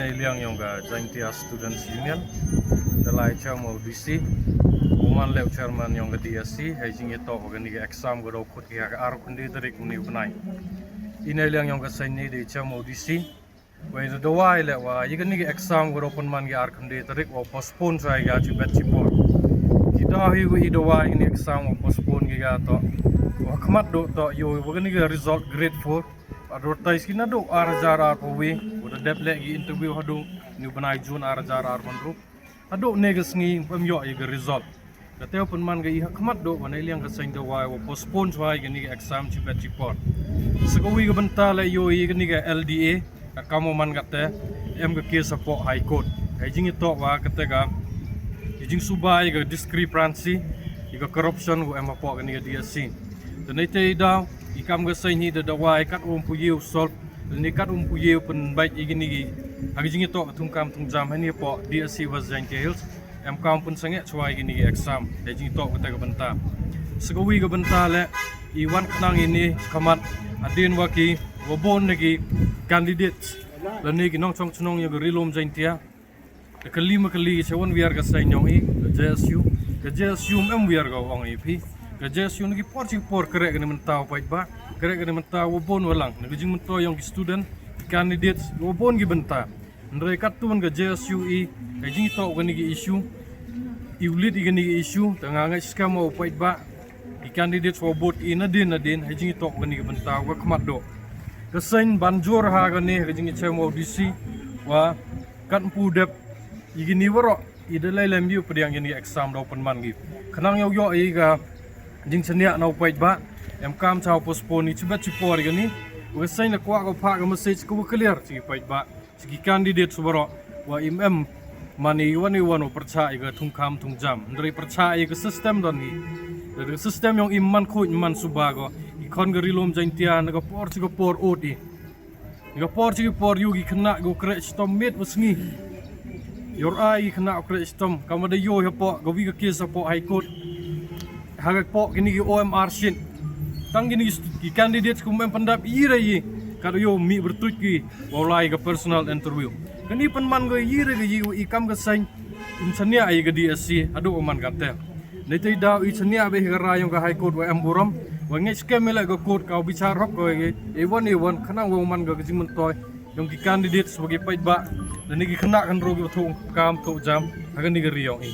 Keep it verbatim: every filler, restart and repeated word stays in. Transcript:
Ïa liang yong ka Jaintia Students Union, da lai chairman D C, u man leh chairman yong ka D S C, hei jingïatoh wa kani ka exam ka daw khut ki ha ka ar khynde tarik uni u bnai. Ine liang yong ka seng ni da chairman D C, wei da dawai leh wa ïa kani ka exam ka daw pynman ki ar khynde tarik wa postpone chwa ïa ka chibet chipor. Ki daw hi wa i dawai kani exam wa postpone ki ka toh. Wa khmat do toh ïoh wa kani ka result grade four. Advertise ki naduh ar hajar arphew wi, u da dep leh ki interview haduh ni u bnai June ar hajar arphew hynriew. Haduh ne ka sngi em ïoh ïa ka result. Ka teo pynman ka i ha khmat do wa ne liang ka seng da wai wa postpone chwa ïa kani ka exam chibet chipor. Sa ka wi ka bynta leh ïoh ïa kani ka L D A, ka kam wa man ka te, em ka case hapoh High Court. Hei jingïatoh wa ka te ka, ïa jingsuba ïa ka discrepancy, ïa ka corruption wa em hapoh kani ka D S C. Te ne te i daw, i kam ka seng hi da dawai kat um pu ïew solve, ne kat um pu ïew pynbait ïa kini ki, ha ka jingïatoh ka thungkam thungjam hani hapoh D S C West Jaintia Hills, em kam pynsangeh chwa ïa kini ki exam, ha jingïatoh ka te ka bynta. Sa ka wi ka bynta leh, i wan khnang ïa ni khmat, hadien wa ki, wa bun na ki candidates, lane ki nongchong chnong ïa ka Ri Lum Jaintia, da ka lima ka li, sa wan wiar ka seng yong i, ka J S U, ka J S U em wiar ka ong i phi, ka J S U na ki por chi por kare kani mynta u paidbah, kare kani mynta wa bun wa lang, na ka jingmyntoi yong ki student, ki candidates, wa bun ki bynta. Hynrei katto ka J S U i, ka jingïatoh kani ki issue, i u lead i kani ki issue, te nga ngeit skhem wa u paidbah, ki candidates wa vote i nadien nadien, ha jingïatoh kani ki bynta wa khmat do. Ka seng ban jur ha kani, ka jingïachem wa u D C, wa kat mpu dep, i kini waroh, i da lei lem ïa u pdiang kini exam daw pynman ki. Khnang ïoh ïoh i ka jingchaniah na u paidbah, em kam cha u postpone i chibet chipor i kani, wa ka seng da kwah ka phah ka message ka wa clear chi paidbah, chi ki candidates waroh, wa im em, man i wan i wan u pyrchah i ka thungkam thungjam. Hynrei pyrchah i ka system don hi. Ka system yong i man khuid man suba ko. I khon ka Ri Lum Jaintia na ka por chi ka por ot i. Ka por chi ka por ïoh ki khynnah ko kreh chitom miet wa sngi. Ïoh ai ki khynnah kreh chitom. Kam wa da ïoh hapoh, ka wi ka case hapoh High Court. Ha ka poh kini ki O M R sheet. Tang kini ki st-, ki candidates kum em pyndap i re i. Ka da ïoh mih byrtuit ki, wa u lai ka personal interview. Kani pynman ko i re ka i, i kam ka seng. Im chaniah i ka D S C, haduh wa man ka te. Ni te daw i chaniah beh ka rai yong ka High Court wa em burom, wa ngeit skhem i leh ka court ka u bichar hok ko i, i wan i wan, khnang wa man ka jingmyntoi, yong ki candidates wa ki paidbah, da ni ki khynnah khynroo ki wa thungkam thungjam, ha kani ka ri yong i.